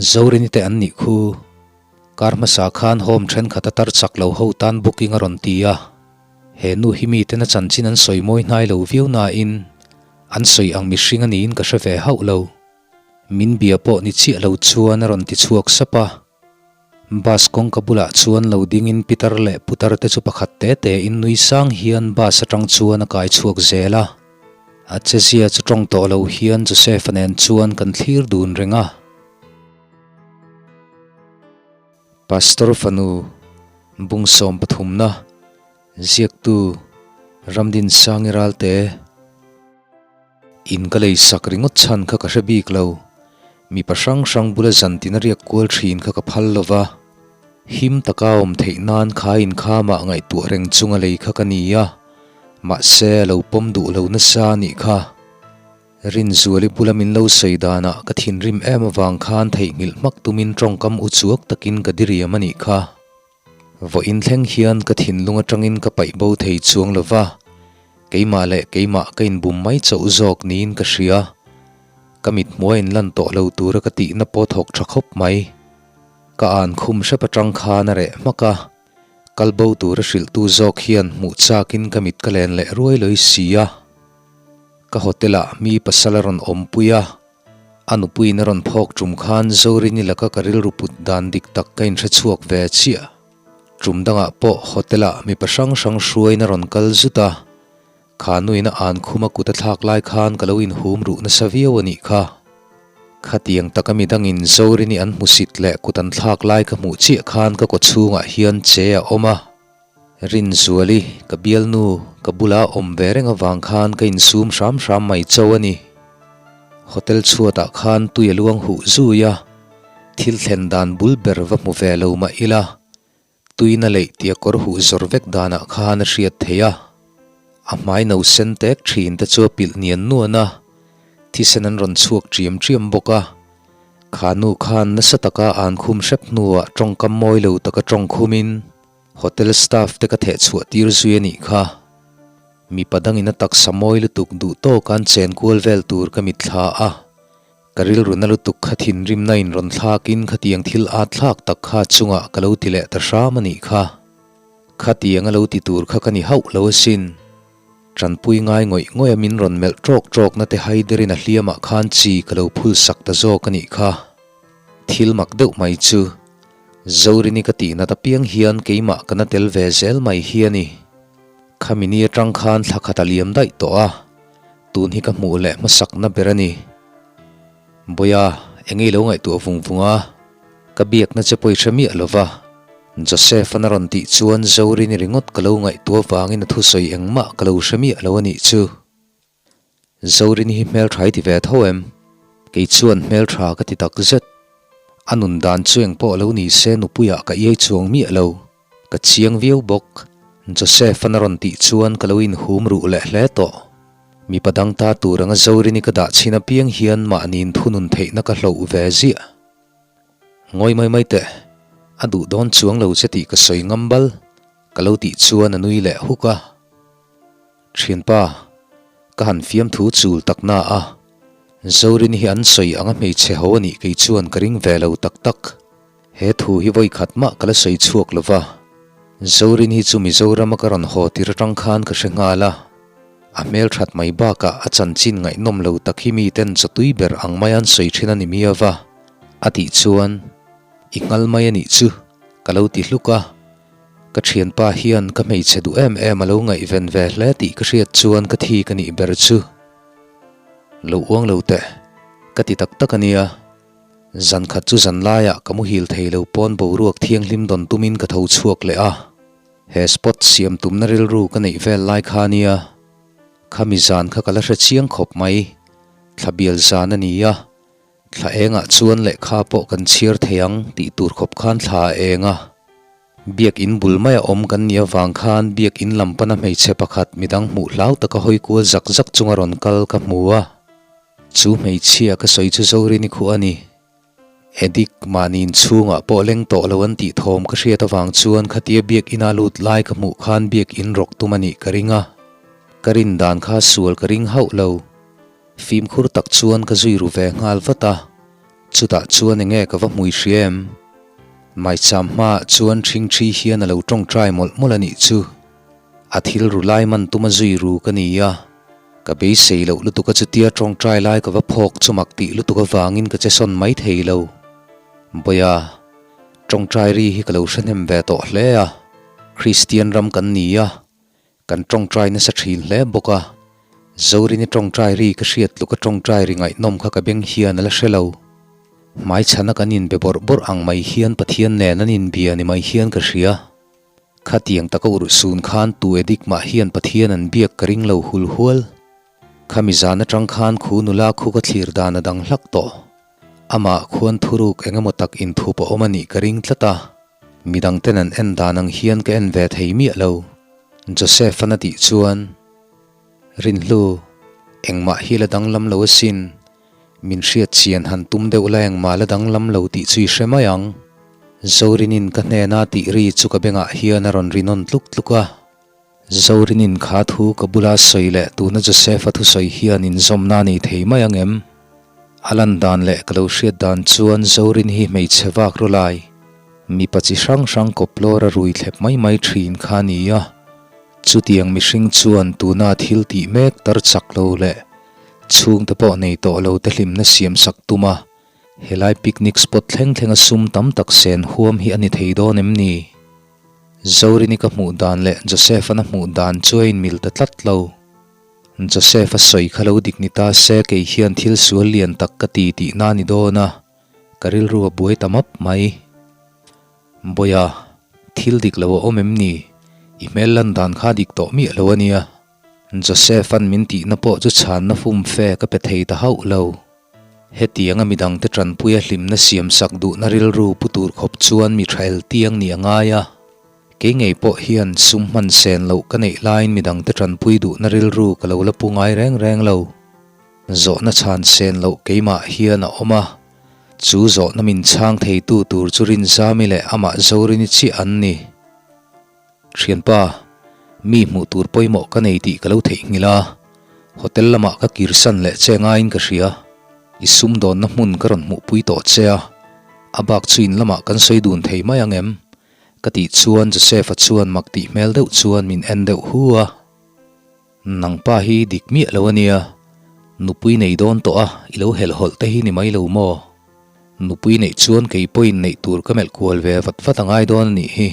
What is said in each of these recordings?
Zorini te an nih khu. Kar hmasa khan home thenkhat a tar chak lo ho tan booking a rawn ti a. He nu hi miten a chanchin an sawi mawi hnai lo viau nain an sawi ang mihring a niin ka hre ve hauh lo. Min bia pawh ni chiah lo chuan a rawn ti chhuak sap a. Bus kawngka bulah chuan lo dingin pitar leh putar te chu pakhat te te in nui sang hian bus atang chuan a kai chhuak zel a. A chezia chu tawng tawh lo hian Joseph-a nen chuan kan thlir dun reng a. Pastor fanu Bungsawm pathumna ziaktu Ramdin Sangi Ralte In ka lei sak ringawt chhan kha ka hre bik lo. Mipa hrang hrang bula zan tin a riak kual thin kha ka phal lo va. Him taka awm theih nan kha inkhama ngaihtuah reng chunga lei kha ka ni a, mahse a lo pawm duh lo nasa a nih kha. Rinzuali bula min lo sawi danah ka thinrim em avang khan theihnghilh hmak tumin tawngkam u chuak takin ka diriam a nih kha. Vawiin thleng hian ka thinlung atangin ka paih bo thei chuang lo va, keimah leh keimah ka inbum mai chauh zawk niin ka hria. Ka mithmuh a inlan tawh lo tura ka tihna pawh thawk tha khawp mai. Ka an khum hrep atang khan a reh hmak a, kal bo tura hrilhtu zawk hian hmuh chakin ka mit ka len leh ruai lawi si a. Ka hotel ah mi pasal a rawn awmpui a, a nupuiin a rawn phawk tum khan Zorini laka ka rilru put dan dik tak ka inhre chhuak ve chiah. Tum dangah pawh hotel ah mipa hrang hrang hruaiin a rawn kal zut a, kha nuin a an khum a kut a thlak lai khan ka lo inhum ruh nasa viau a nih kha. Khatiang taka midangin Zorini an hmusit leh kut an thlak lai ka hmuh chiah khan ka kawchhungah hian che a awm a. Rinzuali, ka bialnu, ka bula awm ve reng avang khan ka insum hram hram mai cho a ni. Hotel chhuatah khan tui a luang huh zui a, thil thlen dan bul ber va hmu ve lo mah ila, tuina leih tia kawr huh zawr vek danah khan a hriat theih a. A hmai no sen tek thin te chu a pilh nian nuan a, thisen an rawn chhuak ṭiam ṭiam bawk a. Kha nu khan nasa taka an khum hrep hnuah ṭawngkam mawi lo taka ṭawng khumin, Hotel staff te ka theh chhuah tir zui a nih kha. Mipa dangin a taksa mawi lutuk duh tawk an chen kual vel tur ka mitthla a. Ka rilru na lutuk kha thinrimna in rawn thlakin khatiang thil at thlak tak kha chungah ka lo ti leh ta hram a nih kha. Khatiang a lo ti tur kha ka ni hauh lo asin. Tanpui ngai ngawih ngawih a min rawn melh tawk tawk na te haiderin a hliamah khan chi ka lo phul sak ta zawk a nih kha. Thil mak deuh mai chu. Zorini ka tih nat apiang hian keimah ka na tel ve zel mai hi a ni. Khami ni atang khan thla khat a liam daih tawh a, tun hi ka hmuh leh hmasakna ber a ni. Bawiha, eng ei lo ngaihtuah vung vung a, ka biakna che pawi hre miah lo va. Joseph-an a rawn tih chuan Zorini ringawt ka lo ngaihtuah vangin a thusawi engmah ka lo hre miah lo a nih chu. Zorin hi hmeltha i ti ve tho em? Kei chuan hmeltha ka ti tak zet. A nun dan chu engpawh lo ni se nupuiah ka iai chuang miah lo. Ka chiang viau bawk. Joseph-an a rawn tih chuan ka lo inhum ruh leh hle tawh. Mipa dang ta tur anga Zorini ka dah chhin apiang hian mahniin thunun theihna ka hloh ve ziah. Ngawi mai mai teh, a duh dawn chuang lo che tih ka sawi ngam bal, ka lo tih chuan a nui leh huk a. Thianpa, ka han fiamthu chul tak na a, Zorin hi an sawi anga hmeichhe ho a nih kei chuan ka ring ve lo tak tak. He thu hi vawi khat mah ka la sawi chhuak lo va, Zorin hi chu Mizorama ka rawn haw tir atang khan ka hre nghal a, a hmelthat mai bakah a chanchin ngaihnawm lo tak hi miten chawtui ber ang mai an sawi thin a ni miau va, a tih chuan, I nghal mai a nih chu, ka lo ti hluk a. Ka thianpa hian ka hmeichhe duh em em a lo ngaihven ve hle tih ka hriat chuan ka thi ka nih ber chu. Lo uang lo teh, ka ti tak tak a nia. Zan khat chu zan laiah ka muhil thei lo pawn boruak thianghlim dawn tumin ka tho chhuak leh a. He spot siam tumna rilru ka neih vel lai kha nia. Khami zan kha ka la hre chiang khawp mai. Thla bial zan a ni a. Thla engah chuan lehkha pawh kan chhiar thei ang tih tur khawp khan thla a eng a. Biakin bul maia awm kan nih avang khan biakin lam pana hmeichhe pakhat midang hmuh hlau taka hawi kual zak zak chunga rawn kal ka hmu a. Chu hmeichhia ka sawi chu Zorini khuh a ni. Edik, mahni inchhungah pawh leng tawh lo an tih thawm ka hriat avang chuan khatia biakina lut lai ka hmuh khan biakin rawk tum a nih ka ring a. Ka rin dan kha sual ka ring hauh lo. Fimkhur tak chuan ka zui ru ve nghal vat a. Chutah chuan enge ka va hmui hria em? Maicham hmaah chuan ṭhingṭhi hian a lo ṭawngṭai mawlh mawlh a nih chu. A thil ru lai man tuma zui ru ka ni a, ka beisei loh lutuk a chutia ṭawngṭai lai ka va phawk chu mak tih lutuk avangin ka che sawn mai thei lo. Bawiha, ṭawngṭai ri hi ka lo hre hnem ve tawh hle a, Kristian ram kan ni a, Kan tawngtai nasa thin hle bawk a, Zorini tawngtai ri ka hriat tluk a tawngtai ri ngaihnawm kha ka beng hian a la hre lo. Hmaichhana kan inbe bawrh bawrh ang mai hian Pathian nen an inbia ni mai hian ka hria. Khatiang taka urhsun khan tu edik mah hian Pathian an biak ka ring lo hul hual. Khami zan atang khan khu nula khu ka thlir dan a dang hlak tawh. Amah khuan thuruk eng emaw tak inthup a awm a nih ka ring tlat a, midangten an en dan ang hian ka en ve thei miah lo. Joseph-an a tih chuan, Rinhlu, engmah hi la danglam lo asin, min hriat chian han tum deuh la engmah la danglam lo tih chu i hre mai ang. Zorinin ka hnena tih ri chu ka bengah hian a rawn ri nawn tluk tluk a. Zorinin kha thu ka bula sawi leh tuna Joseph-a thusawi hian inzawmna a nei thei mai ang em? A lan dan leh ka lo hriat dan chuan Zorin hi hmeichhe vak rawh lai, mipa chi hrang hrang kawplawr a rui thlep mai mai thin kha a ni a. Chutiang mihring chuan tuna thil tih mek tar chak lo leh chhungte pawh nei tawh lo te hlimna siam sak tum a, helai picnic spot thleng thlenga sum tam tak sen huam hi a ni thei dawn em ni? Zorini ka hmuh dan leh Joseph-an a hmuh dan chu a inmil ta tlat lo. Joseph-a sawi kha lo dik ni ta se kei hian thil sual lian tak ka ti tihna a ni dawn a, ka rilru a buai ta map mai. Bawiha, thil dik lo a awm em ni? I hmel lan dan kha dik tawh miah lo a nia. Joseph-an min tihna pawh chu chhanna fumfe ka pe thei ta hauh lo. Hetianga midangte tanpuia hlimna siamsak duhna rilru pu tur khawp chuan mi thael tiang nih a ngai a. Kei ngei pawh hian sum hman sen loh ka neih laiin midangte tanpui duhna rilru ka lo la pu ngai reng reng lo. Zawhna chhan sen loh keimah hian a awm a, chu zawhna min chhang theitu tur chu Rinzami leh amah Zorini chiah an ni. Thianpa, mi hmuh tur pawimawh ka nei tih ka lo theihnghilh a, hotel lamah ka kirsan leh che ngaiin ka hria. I sumdawnna hmun ka rawn hmuhpui tawh che a, a bak chu in lamah kan sawi dun thei mai ang em? Ka tih chuan Joseph-a chuan mak tih hmel deuh chuan min en deuh hu a. Nangpa hi dik miah lo a nia, nupui nei dawn tawh a, i lo helhhawlh te hi ni mai lo maw? Nupui neih chuan kei pawhin neih tur ka melh kual ve vat vat a ngai dawn a nih hi.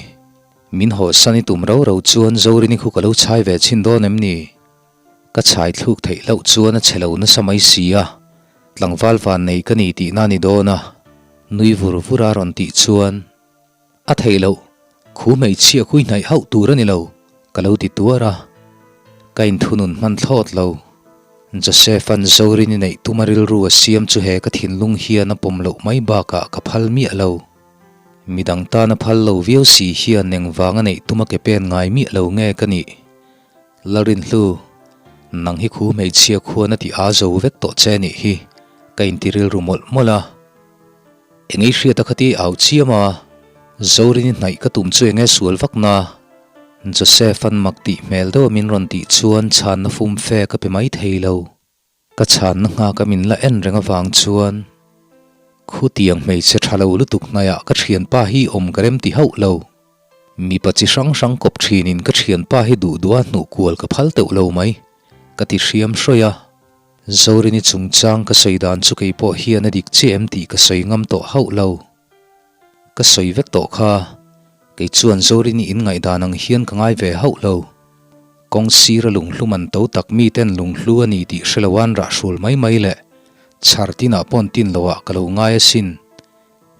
Min hawsan i tum rau rau chuan Zorini khu ka lo chhai ve chhin dawn em ni? Ka chhai thluk theih hlauh chuan a che lo nasa mai si a, tlangval van nei ka ni tihna a ni dawn a, nui vur vur a rawn tih chuan. A theih loh, khu hmeichhia khui hnaih hauh tur a ni lo, ka lo ti tuar a. Ka inthunun hman thlawt lo. Joseph-a'n Zorini neih tuma rilru a siam chu he ka thinlung hian a pawm loh mai bakah ka phal miah lo. Midang tana phal lo viau si hian engvanga neih tuma ke pen ngai miah lo nge ka nih? Lalrinhlu, nang hi khu hmeichhia khuan a ti aa zo vek tawh che nih hi, ka inti rilru mawlh mawlh a. Eng ei hriat a khati au chiam a, Zorini hnaih ka tum chu enge sual vak na? Joseph-a'n mak tih hmel deuh a min rawn tih chuan chhanna fum fe ka pe mai thei lo. Ka chhanna nghak a min la en reng avang chuan khutiang hmeichhe tha lo lutuk hnaihah ka thianpa hi awm ka rem ti hauh lo. Mipa chi hrang hrang kawp thinin ka thianpa hi duh duha hnuh kual ka phal teuh lo mai, ka ti hriam hrawih a. Zorini chungchang ka sawi dan chu kei pawh hian a dik chiah em tih ka sawi ngam tawh hauh lo. Ka sawi vek tawh kha, kei chuan Zorini in ngaihdan ang hian ka ngai ve hauh lo. Kawng sira lunghlu man to tak miten lunghlu a ni tih hre lo an rah hrul mai mai leh chhar tinah pawn tin loah ka lo ngai asin.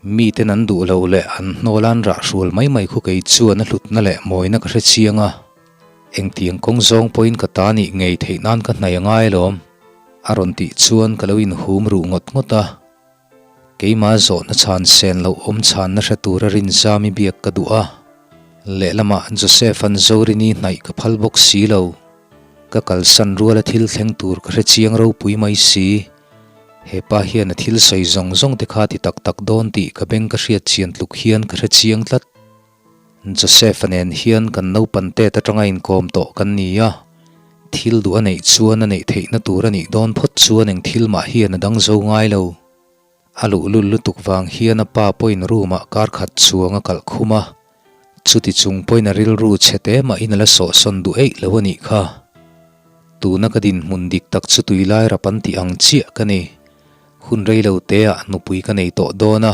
Miten an duh lo leh an hnawl an rah hrual mai mai khu kei chuan a hlutna leh mawina ka hre chiang a, engtiang kawng zawng pawhin ka ta nih ngei theih nan ka hnai a ngai alawm, a rawn tih chuan ka lo inhum ruh ngawt ngawt a. Keimah zawhna chhan sen loh awm chhanna hre tura Rinzami biak ka duh a, lehlamah Joseph-a'n Zorini hnaih ka phal bawk si lo. Ka kalsan ruala thil thleng tur ka hre chiang ropui mai si. He pa hian a thil sawi zawng zawng te kha ti tak tak dawn tih ka beng ka hriat chian tluk hian ka hre chiang tlat. Joseph-a nen hian kan naupan tet atanga inkawm tawh kan ni a, thil duh a neih chuan a neih theihna tur a nih dawn phawt chuan eng thil mah hian a dang zo ngai lo. A luhlul lutuk vang hian a pa pawhin room ah kar khat chuang a kalh khum a, chuti chung pawhin a rilru chhe te mahin a la sawhsawn duh eih lo a nih kha. Tuna ka dinhmun dik tak chu tui lai rap an tih ang chiah ka ni. Hun rei lo te ah nupui ka nei tawh dawn a,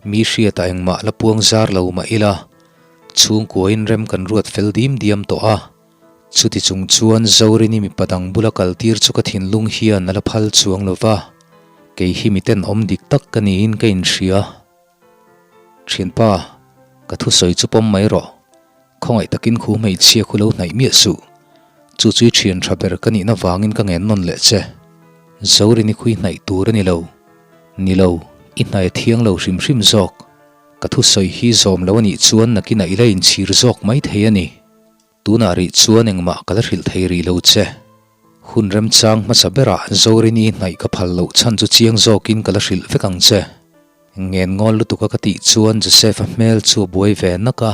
mi hriatah engmah la puang zar lo mah ila, chhungkuain rem kan ruat fel dim diam tawh a. Chuti chung chuan Zorini mipa dang bula kal tir chu ka thinlung hian a la phal chuang lo va, kei hi mi tenawm dik tak ka niin ka inhria. Thianpa, ka thusawi chu pawm mai rawh. Khawngaih takin khu hmeichhia khu lo hnaih miah suh. Chu chu i thian tha ber ka nihna vangin ka ngen nawn leh che. Zorini khu i hnaih tur a ni lo. Ni lo, i hnaih a thiang lo hrim hrim zawk. Ka thusawi hi zawm lo a nih chuan nakinah i la inchhir zawk mai thei a ni. Tunah rih chuan engmah ka la hrilh thei rih lo che. Hun remchang hmasa berah Zorini hnaih ka phal loh chhan chu chiang zawkin ka la hrilh vek ang che. Ngen ngawl lutuka ka tih chuan Joseph-a hmel chu a buai ve nak a.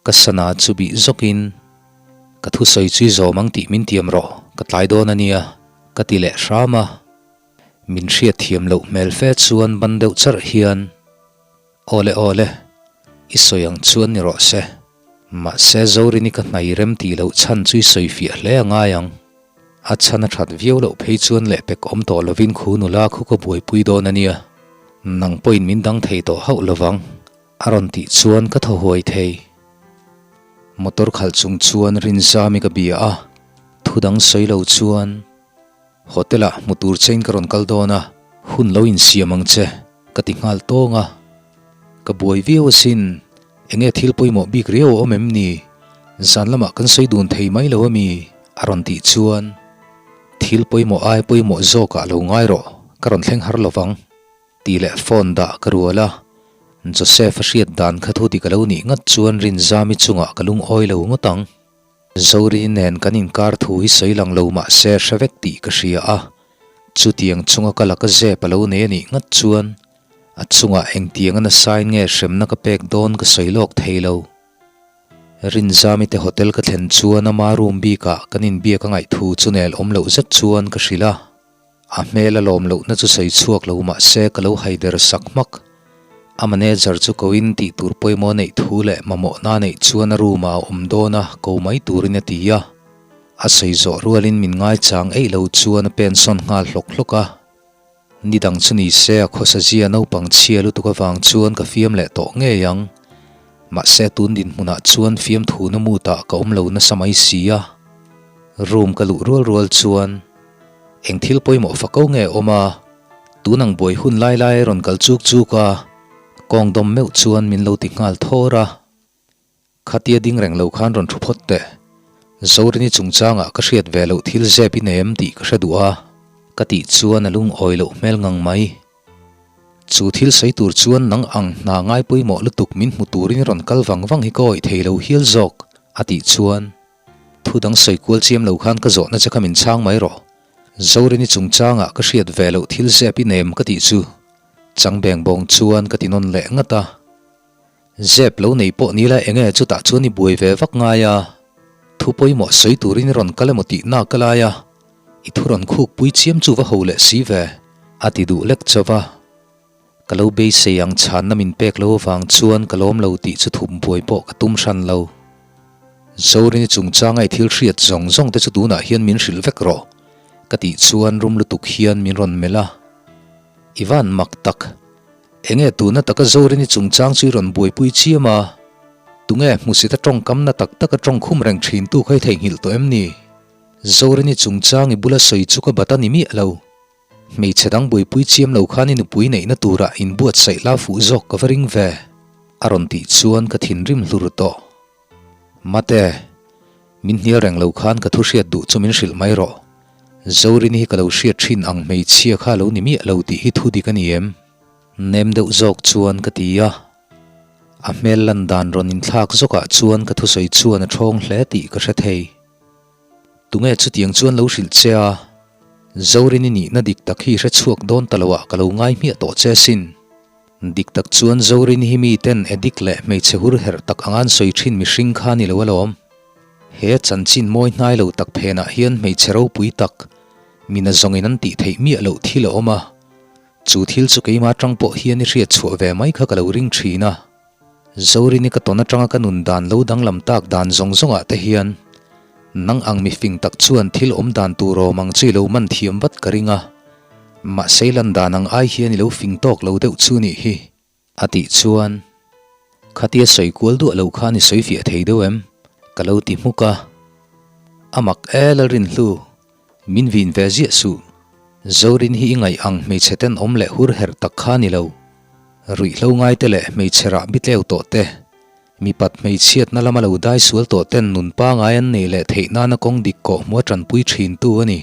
Ka sana chu bih zawkin, Ka thusawi chu i zawm ang tih min tiam rawh, ka tlai dawn a nia, ka ti leh hram a. Min hriatthiam loh hmel fe chuan ban deuh charh hian, Awle awle, i sawi ang chuan ni rawh se. Mahse Zorini ka hnai rem tih loh chhan chu i sawi fiah hle a ngai ang. A chhan a that viau loh phei chuan lehpek awm tawh lovin khu nula khu ka buaipui dawn a nia. Nang pawhin min dang thei tawh hauh lovang, a rawn tih chuan ka thaw huai thei. Motor khalh chung chuan Rinzami ka bia a, thu dang sawi lo chuan. Hotel ah hmu tur chein ka rawn kal dawn a, hun lo insiam ang che, ka ti nghal tawng a. Ka buai viau asin, enge thil pawimawh bik riau a awm em ni? Zan lamah kan sawi dun thei mai lo ami? a rawn tih chuan, Thil pawimawh ai pawimawh zawkah lo ngai rawh, ka rawn thleng har lovang, tih leh phone dah ka rual a. Joseph a hriat dan kha thu dik a lo nih ngat chuan Rinzami chungah ka lungawi lo ngawt ang. Zori nen kan inkar thu hi sawi lang lo mah se hre vek tih ka hria a, chutiang chunga ka laka zep a lo nei a nih ngat chuan a chungah engtiang a nasain nge hremna ka pek dawn ka sawi lawk thei lo. Rinzami te hotel ka thlen chuan ama room bikah kan inbiak a ngaih thu chu nel awm loh zet chuan ka hrilh a. A hmel a lawm lohna chu sawi chhuak lo mah se ka lo haider sak hmak. A manager chu koin tih tur pawimawh neih thu leh mamawhna neih chuan a room ah a awm dawn a, ko mai turin a ti a. A sawi zawh rualin min ngaichang eih lo chuan a pensawn nghal hlawk hlawk a. Ni dang chu ni se a khawsa zia naupang chhia lutuk avang chuan ka fiam leh tawh ngei ang. Mahse tun dinhmunah chuan fiamthu na mutah ka awm lo nasa mai si a. Room ka luh rual rual chuan. Eng thil pawimawh fako nge awm a? Tun ang buai hun lai lai rawn kal chuk chuk a, kawng dawm meuh chuan min lo ti nghal thawr a. Khatia ding reng lo khan rawn thu phawt teh. Zorini chungchangah ka hriat ve loh thil zep i nei em tih ka hre duh a, ka tih chuan a lungawi loh hmel ngang mai. Chu thil sawi tur chuan nang ang hna ngai pawimawh lutuk min hmu turin i rawn kal vang vang hi ka awih thei lo hial zawk, a tih chuan. Thu dang sawi kual chiam lo khan ka zawhna che kha min chhang mai rawh. Zorini chungchangah ka hriat ve loh thil zep i nem ka tih chu chang beng bawng chuan ka ti nawn leh ngat a. Zep lo nei pawh ni la enge chutah chuan i buai ve vak ngai a. Thu pawimawh sawi turin i rawn kal emaw tih nak a lai a, i thu rawn khuk pui chiam chu va ho leh si ve, a ti duh lek chauh a. Ka lo beisei ang chhanna min pek lo avang chuan ka lawm lo tih chu thum buai pawh ka tum hran lo. Zorini chungchanga i thil hriat zawng zawng te chu tunah hian min hrilh vek rawh, ka tih chuan rum lutuk hian min rawn melh a. I van mak tak. Enge tuna taka Zorini chungchang chu i rawn buaipui chiam a? Tunge hmusita tawngkamna tak taka tawngkhum reng thin tu kha i theihnghilh tawh em ni? Zorini chungchang i bula sawi chu ka bat a ni miah lo. Hmeichhe dang buaipui chiam lo khan i nupui neihna turah inbuatsaih la fuh zawk ka va ring ve, a rawn tih chuan ka thinrim hlur tawh. Mate, min hnial reng lo khan ka thu hriat duh chu min hrilh mai rawh. Zorini hi ka lo hriat thin ang hmeichhia kha lo ni miah lo tih hi thu dik a ni em? Nem deuh zawk chuan ka ti a. A hmel lan dan rawn inthlak zawkah chuan ka thusawi chuan a thawng hle tih ka hre thei. Tunge chutiang chuan lo hrilh che a? Zorin i nihna dik tak hi hre chhuak dawn ta loah ka lo ngai hmiah tawh che asin. Dik tak chuan Zorin hi mi ten addict leh hmeichhe hur herh tak anga an sawi thin mihring kha ni lo alawm. He chanchin mawi hnai lo tak phenah hian hmeichhe ropui tak, mina zawngin an tih theih miah loh thil a awm a. Chu thil chu keimah atang pawh hian i hriat chhuah ve mai kha ka lo ring thin a. Zorini ka tawn atanga ka nun dan lo danglam tak dan zawng zawngah te hian nang ang mifing tak chuan thil awm dan tur awm ang chu i lo man thiam vat ka ring a. Mahse i lan dan ang ai hian i lo fing tawk lo deuh chu nih hi. A tih chuan, Khatia sawi kual duah lo khan i sawi fiah thei deuh em? Ka lo ti hmuk a. A mak e Lalrinhlu, min vin ve ziah suh. Zorin hi i ngaih ang hmeichhe tenawm leh hur herh tak kha ni lo. Ruihhlo ngaite leh hmeichhe rah bitleu tawh te, mipat hmeichhiatna lama lo dai sual tawh ten nun pangai an neih leh theih nana kawng dik kawh hmua tanpui thintu a ni.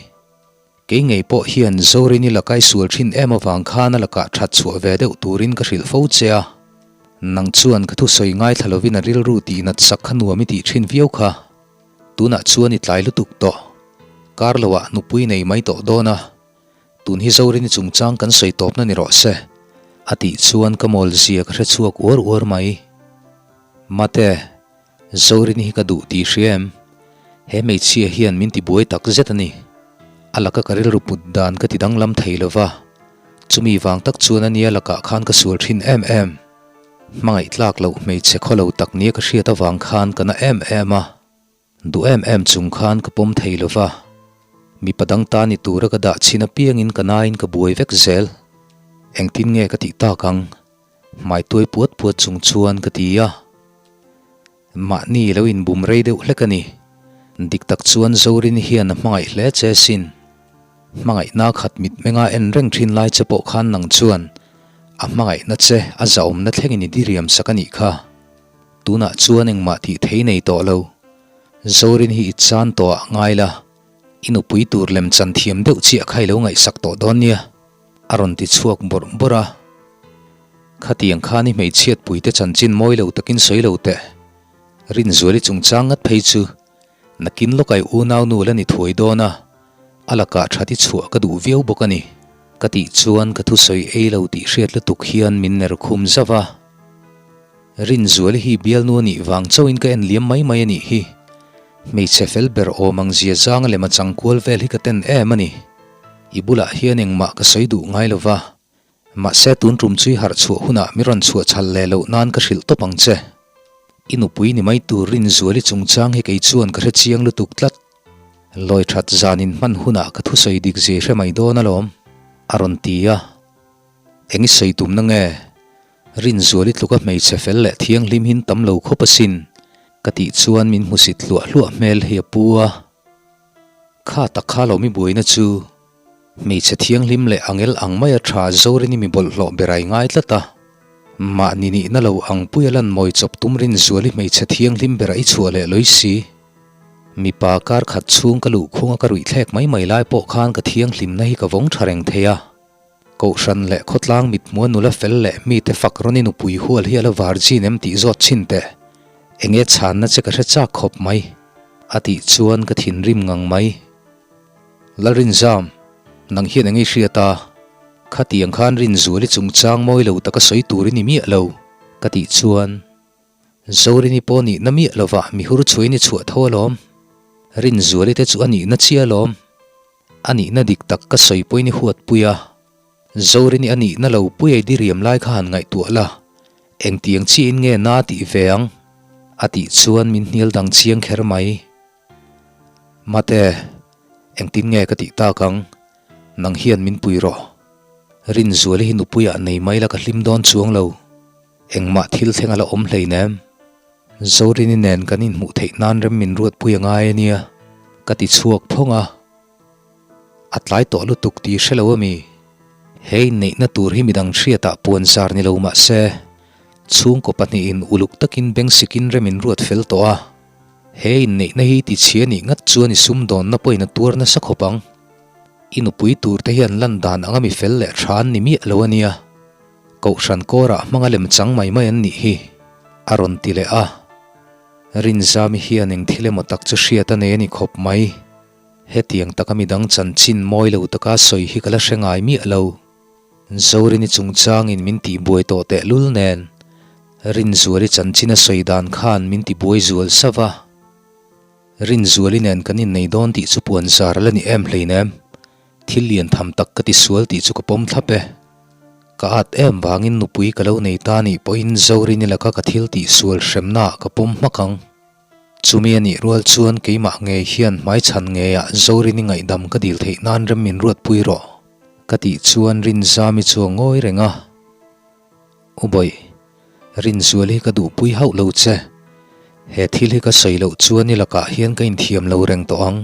Kei ngei pawh hian Zorini lakai sual thin em avang khan a lakah that chhuah ve deuh turin ka hrilh fo che a. Nang chuan ka thusawi ngaithla lovin a rilru tih nat sak kha nuam i tih thin viau kha. Tunah chuan i tlai lutuk tawh. Kar loah nupui nei mai tawh dawn a. Tun hi Zorini chungchang kan sawi tawpna ni rawh se. A tih chuan ka mawl zia ka hre chhuak uar uar mai. Mate. Zorini hi ka duh tih hria em? He hmeichhia hian min ti buai tak zet a ni. A laka ka rilru put dan ka ti danglam thei lo va, chumi vang tak chuan a nia lakah khan ka sual thin em em. Hmangaih tlak loh hmeichhe khaw lo tak nia ka hriat avang khan ka na em em a, duh em em chung khan ka pawm thei lo va. Mipa dang ta ni tura ka dah chhin apiangin ka nain ka buai vek zel. Engtin nge ka tih tak ang? Hmai tuai puat puat chung chuan ka ti a. Mahni lo inbum rei deuh hlek a ni. Dik tak chuan Zorin hian a hmangaih hle che sin. Hmangaihna khat mitmenga en reng thin lai che pawh khan nang chuan a hmangaihna che a zahawmna thlengin i diriam sak a nih kha. Tunah chuan engmah tih thei nei tawh lo. Zorin hi i chan tawh ah ngai la. I nupui tur lem chan thiam deuh chiah kha i lo ngaihsak tawh dawn nia. A rawn ti chhuak bawrh bawrh a. Khatiang khan i hmeichhiat puite chanchin mawi lo takin sawi lo teh. Rinzuali chungchang ngat phei chu nakin lawkai unau nu la ni thuai dawn a, a lakah that i chhuah ka duh viau bawk a ni. Ka tih chuan ka thusawi ei lo tih hriat lutuk hian min ner khum zauh a. Rinzuali hi bialnu a nih vang chauhin ka en liam mai mai a nih hi. Hmeichhe fel ber awm ang zia zanga lem a chang kual vel hi ka ten em a ni. I bulah hian engmah ka sawi duh ngai lo va, mahse tun tum chu i harh chhuah hunah mi rawn chhuah chhal leh loh nan ka hrilh tawp ang che. I nupui ni mai tur Rinzuali chungchang hi kei chuan ka hre chiang lutuk tlat. Lawi that zan in hman hunah ka thusawi dik zia i hre mai dawn alawm, a rawn ti a. Eng i sawi tumna nge? Rinzuali tluka hmeichhe fel leh thianghlim hin tam lo khawp asin, ka tih chuan min hmusit hluah hluah hmel hi a pu a. Kha tak kha lo mi buaina chu hmeichhe thianghlim leh angel ang maia tha Zorini mi bawlhhlawh berai ngai tlat a. Mahni nihna lo ang puia lan mawi chawp tum Rinzuali hmeichhe thianghlim bera i chhuah leh lawi si. Mipa kar khat chhung ka luhkhunga ka ruih thlek mai mai lai pawh khan ka thianghlimna hi ka vawng tha reng thei a. Kohhran leh khawtlang mithmua nula fel leh mite fak rawn i nupui hual hi a la virgin em tih zawt chhin teh. Enge chhanna che ka hre chak khawp mai. A tih chuan ka thinrim ngang mai. Lalrinzam, nang hian enge i hriat a? Khatiang khan Rinzuali chungchang mawi lo taka sawi tur i ni miah lo, ka tih chuan Zorini pawh nihna miah lova mihur chhuain i chhuah tho alawm. Rinzuali te chu a nihna chiah alawm. A nihna dik tak ka sawi pawhin i huatpui a, Zorini a nihna lo pui a i diriam lai kha han ngaihtuah la, engtiang chiahin nge na tih ve ang? A tih chuan min hnial dang chiang kher mai. Mate, engtin nge ka tih tak ang? Nang hian min pui rawh. Rinzuali hi nupuiah nei mai la ka hlim dawn chuang lo. Engmah thil thleng a la awm hleinem. Zorini nen kan inhmuh theih nan rem min ruatpui a ngai a nia, ka ti chhuak phawng a. A tlai tawh lutuk tih hre lo a mi? He inneihna tur hi midang hriatah puan zar ni lo mah se, chhungkaw pahnihin uluk takin bengsikin rem in ruat fel tawh a. He inneihna hi tichhia nih ngat chuan i sumdawnna pawhin a tuar nasa khawp ang. I nupui turte hian lan dan anga mi fel leh tha an ni miah lo a nia. Kohhran kawrah hmanga lem chang mai mai an nih hi, a rawn ti leh a. Rinzami hian eng thil emaw tak chu hriat a nei a ni khawp mai. Hetiang taka midang chanchin mawi lo taka sawi hi ka la hre ngai miah lo. Zorini chungchangin min tihbuai tawh tehlul nen, Rinzuali chanchin a sawi dan khan min tibuai zual sauh a. Rinzuali nen kan innei dawn tih chu puan zar a la ni em hleinem. Thil lian tham tak ka ti sual tih chu ka pawm thlap e. Ka at em vangin nupui ka lo nei ta nih pawhin Zorini laka ka thil tih sual hremnaah ka pawm hmak ang. Chumi a nih rual chuan keimah ngei hian hmaichhan ngeiah Zorini ngaihdam ka dil theih nan rem min ruatpui rawh ka tih chuan Rinzami chu a ngawi reng a. U Bawih, Rinzual hi ka duhpui hauh lo che. He thil hi ka sawi loh chuan i lakah hian ka inthiam lo reng tawh ang.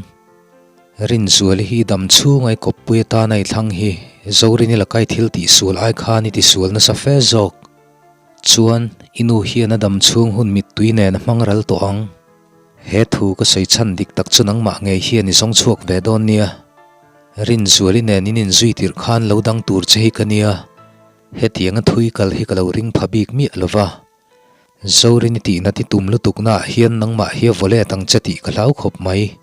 Rinzual hi dam chhunga i kawppui atana i thlang hi Zorin i laka i thil tihsual ai khan i tisual nasa fe zawk. Chuan, i nu hian a dam chhung hun mittui nen a hmang ral tawh ang. He thu ka sawi chhan dik tak chu nangmah ngei hian i zawng chhuak ve dawn nia. Rinzuali nen in inzui tirh khan lo dang tur che hi ka nia. Hetianga thui kal hi ka lo ring pha bik miah lo va, Zorin i tihna ti tum lutuknaah hian nangmah hi a vaw let ang che tih ka hlau khawp mai.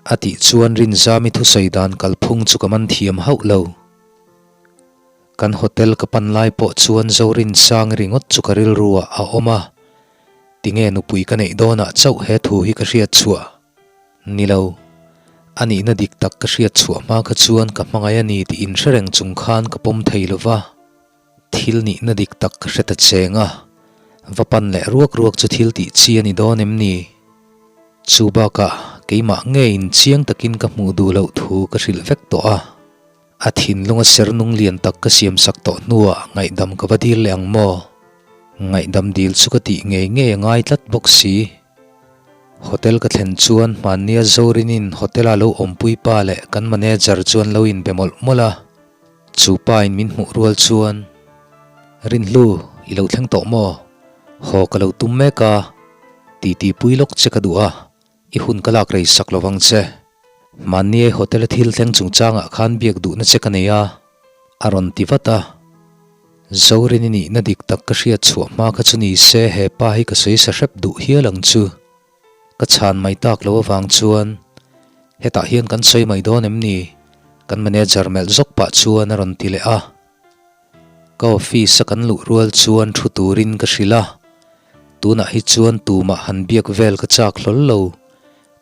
A tih chuan Rinzami thusawi dan kalphung chu ka man thiam hauh lo. Kan hotel ka pan lai pawh chuan Zorin sang ringawt chu ka rilru ah a awm a, tinge nupui ka neih dawnah chauh he thu hi ka hriat chhuah? Ni lo. A nihna dik tak ka hriat chhuah hma kha chuan ka hmangaih a ni tih inhre reng chung khan ka pawm thei lo va. Thil nihna dik tak ka hre ta cheng a, va pan leh ruak ruak chu thil tih chi a ni dawn em ni? Chu bakah keimah ngeiin chiang takin ka hmuh duh loh thu ka hrilh vek tawh a. A thinlunga ser nung lian tak ka siamsak tawh hnuah ngaihdam ka va dil leh ang maw? Ngaihdam dil chu ka tih ngei ngei a ngai tlat bawk si. Hotel ka thlen chuan hmannia Zorinin hotel-a lo awmpui pa leh kan manager chuan lo inbe mawlh mawlh a. Chu pa in min hmuh rual chuan, Rinhlu, i lo thleng tawh maw? Haw ka lo tum mek a, titipui lawk che ka duh a, I hun ka lak rei sak lovang che. Mahni hotel a thil thleng chungchangah khan biak duhna che ka nei a, a rawn ti vat a. Zorin i nihna dik tak ka hriat chhuah hma kha chu ni se he pa hi ka sawi sa hrep duh hial ang chu. Ka chhan mai tak lo avang chuan hetah hian kan sawi mai dawn em ni? Kan manager melh zawk pah chuan a rawn ti leh a. Ka office a kan luh rual chuan thu turin ka hrilh a, tunah hi chuan tumah han biak vel ka chak hlawl lo,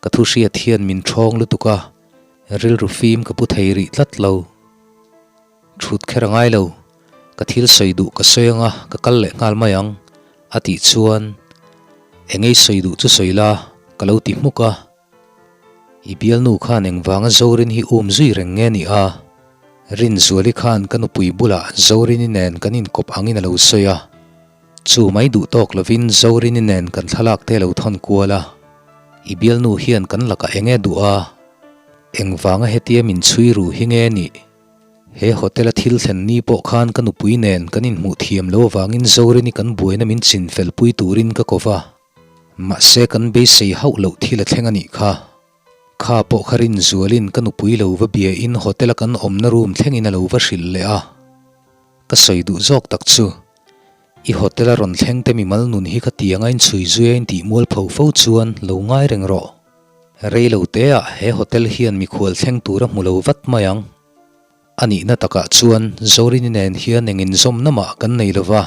ka thu hriat hian min thawng lutuk a, rilru fim ka pu thei rih tlat lo. Thut kher a ngai lo, ka thil sawi duh ka sawi anga ka kal leh nghal mai ang, a tih chuan engei sawi duh chu sawi la ka lo ti hmuk a. I bialnu khan engvanga Zorin hi um zui reng nge ni a? Rinzuali khan ka nupui bulah Zorini nen kan inkawp angin a lo sawi a. Chu mai duh tawk lovin Zorini nen kan thlalak te lo thawn kual a. I bialnu hian kan lakah enge duh a? Engvanga hetia min chhui ru hi nge nih? He hotel a thil thlen ni pawh khan ka nupui nen kan inhmuh thiam lo avangin Zorini kan buaina min chinfel pui turin ka ko va. Mahse kan beisei hauh loh thil a thleng a nih kha. Kha pawh kha Rinzualin ka nupui lo va bia in hotel a kan awmna room thlengin a lo va hrilh leh a. Ka sawi duh zawk tak chu, i hotel a rawn thleng te mimal nun hi ka tiang a inchhui zui a intih mual pho fo chuan lo ngai reng rawh. Rei lo te ah he hotel hian mikhual thleng tur a hmu lo vat mai ang. A nihna takah chuan Zorini nen hian eng inzawmna mah kan nei lo va,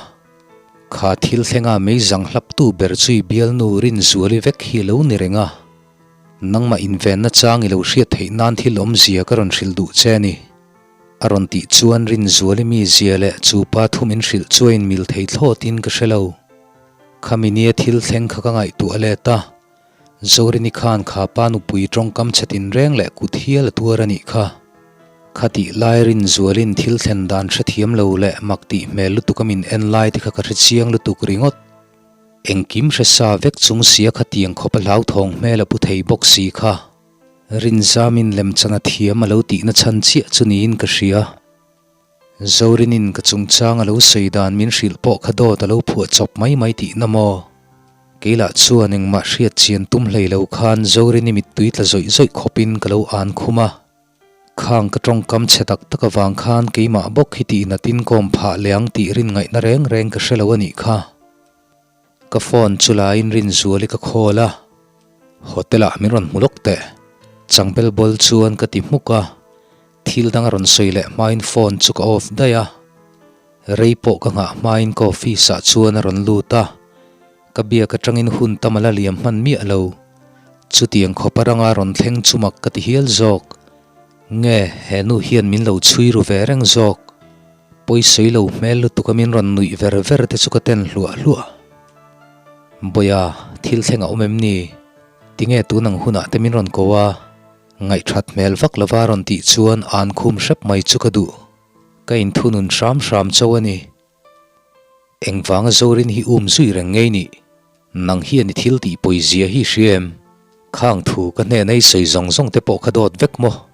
kha thil thlenga meizang hlaptu ber chu i bialnu Rinzuali vek hi a lo ni reng a. Nangmah invenna chang i lo hriat theih nan thil awmzia ka rawn hrilh duh che a ni. A rawn tih chuan Rinzuali mizia leh chu pa thu min hrilh chu a inmil thei thlawtin ka hre lo. Khami nia thil thleng kha ka ngaihtuah let a. Zorini khan kha pa nupui tawngkam chhe tinreng leh kut hial a tuar a nih kha. Khatih lai Rinzualin thil thlen dan hrethiam lo leh mak tih hmel lutuk a min en lai te kha ka hrechiang lutuk ringawt. Engkim hre sa vek chung sia khatiang khawp a hlauthawng hmel a pu thei bawk si kha. Rinzamin lemchan a thiam a lo tihna chhan chiah chu niin ka hria. Zorinin ka chungchang a lo sawi dan min hrilh pawh kha dawt a lo phuah chawp mai mai tihna maw? Kei lah chuan engmah hriat chian tum hlei lo khan Zorini mittui tla zawih zawih khawpin ka lo an khum a. Khang ka tawngkam chhe tak tak avang khan keimah bawk hi tihnatin kawm phah leh ang tih rin ngaihna reng reng ka hre lo a nih kha. Ka phone chu laiin Rinzuali ka call a, Hotel ah min rawn hmu lawk teh. Changpel bawl chuan ka ti hmuk a, thil dang a rawn sawi leh hmain phone chu ka off daih a. Rei pawh ka nghah hmain ka office ah chuan a rawn lut a, ka biak atangin hun tam a la liam hman miah lo. Chutiang khawp a ranga rawn thleng chu mak ka ti hial zawk. Nge, he nu hian min lo chhui ru ve reng zawk. Pawisawi lo hmel lutuk a min rawn nuih ver ver te chu ka ten hluah hluah. Bawia, thil thleng a awm em ni? Tinge tun ang hunah te min rawn ko a? Ngaihthat hmel vak lova rawn tih chuan an khum hrep mai chu ka duh. Ka inthunun hram hram chauh a ni. Engvanga Zorin hi um zui reng ngei nih? Nang hian i thil tih pawizia hi hria em? Khang thu ka hnena i sawi zawng zawng te pawh kha dawt vek maw?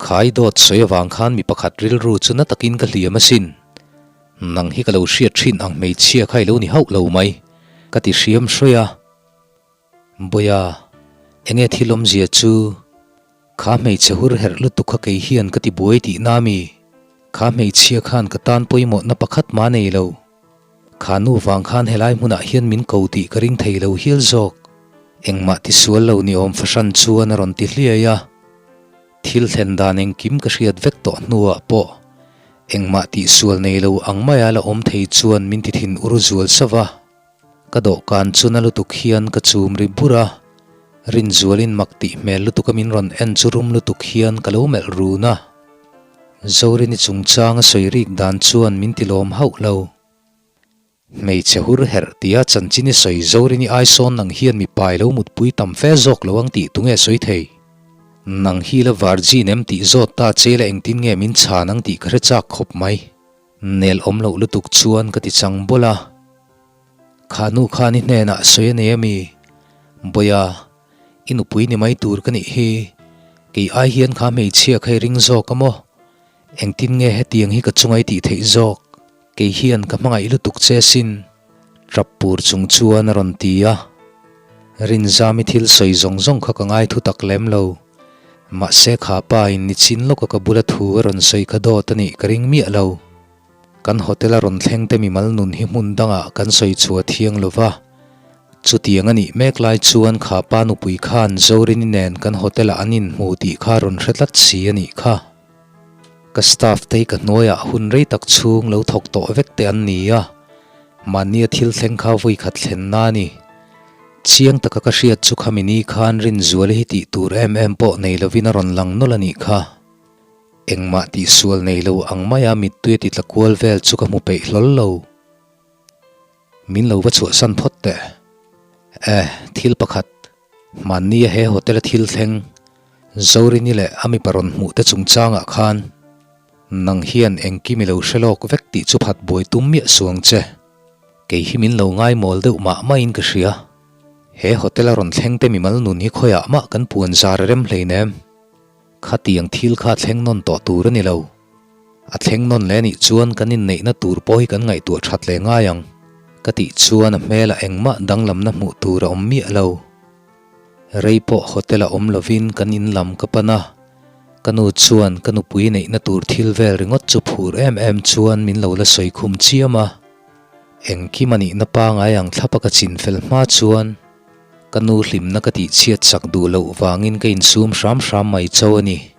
Khai dawt sawi avang khan mi pakhat rilru chu na takin ka hliam asin. Nang hi ka lo hriat thin ang hmeichhia kha i lo ni hauh lo mai, ka ti hriam hrawi a. Bawia, enge thil awmzia chu? Kha hmeichhe hur herh lutuk kha kei hian ka ti buai tihna mi? Kha hmeichhia khan ka tan pawimawhna pakhat mah nei lo. Kha nu vang khan helai hmunah hian min ko tih ka ring thei lo hial zawk. Engmah tisual lo ni awm fahran chuan a rawn ti hliai a. Thil thlen dan engkim ka hriat vek tawh hnuah pawh engmah tihsual nei lo ang maia la awm thei chuan min ti thin ur zual sauh va. Ka dawhkan chu na lutuk hian ka chum ri bur a, Rinzualin mak tih hmel lutuk a min rawn en chu rum lutuk hian ka lo melh run a. Zorini chungchang a sawi rik dan chuan min ti lawm hauh lo. Hmeichhe hur herh tia chanchin i sawi Zorini ai sawn nang hian mipa i lo mutpui tam fe zawk lo ang tih tunge sawi thei? Nang hi la virgin em tih zawt ta che la engtin nge min chhan ang tih ka hre chak khawp mai. Nel awm loh lutuk chuan ka ti chang bawlh a, Kha nu khan i hnenah sawi a nei ami? Bawia, i nupui ni mai tur ka nih hi, kei ai hian kha hmeichhia kha i ring zawk a maw? Engtin nge hetiang hi ka chunga i tih theih zawk? Kei hian ka hmangaih lutuk che sin, tap pur chung chuan a rawn ti a. Rinzami thil sawi zawng zawng kha ka ngai thu tak lem lo. Mahse kha pa in nichin lawka ka bula thu a rawn sawi kha dawt a nih ka ring miah lo. Kan hotel a rawn thleng te mimal nun hi hmun dangah kan sawi chhuah thiang lo va. Chutiang a nih mek lai chuan kha pa nupui khan Zorini nen kan hotel ah an inhmu tih kha rawn hre tlat si a nih kha. Ka staff te hi ka hnuaiah hun rei tak chhung lo thawk tawh vek te an ni a, mahnia thil thleng kha vawi khat thlen na a ni. Chiang taka ka hriat chu khami ni khan Rinzuala hi tih tur em em pawh nei lovin a rawn lang nawlh a nih kha. Engmah tihsual nei lo ang maia mittui a ti tla kual vel chu ka hmu peih hlawl lo. Min lo va chhuahsan phawt teh. Eh, thil pakhat, hmannia he hotel a thil thleng, Zorini leh a mipa rawn hmuh te chungchangah khan nang hian engkim i lo hre lawk vek tih chu phat buai tum miah suang che. Kei hi min lo ngaimawl deuh mah mahin ka hria. He hotel a rawn thleng te mimal nun hi khawiah mah kan puan zar a rem hleinem. Khatiang thil kha thleng nawn tawh tur a ni lo. A thleng nawn leh anih chuan kan inneihna tur pawh hi kan ngaihtuah that leh ngai ang. Ka tih chuan a hmelah engmah danglamna hmuh tur a awm miah lo. Rei pawh hotel a awm lovin kan in lam ka pan a, ka nu chuan ka nupui neihna tur thil vel ringawt chu phur em em chuan min lo la sawi khum chiam a. Engkim a nihna pangai ang thlapa ka chin fel hma chuan ka nu hlimna ka tihchhiat chak duh loh vangin ka insum hram hram mai chauh a ni.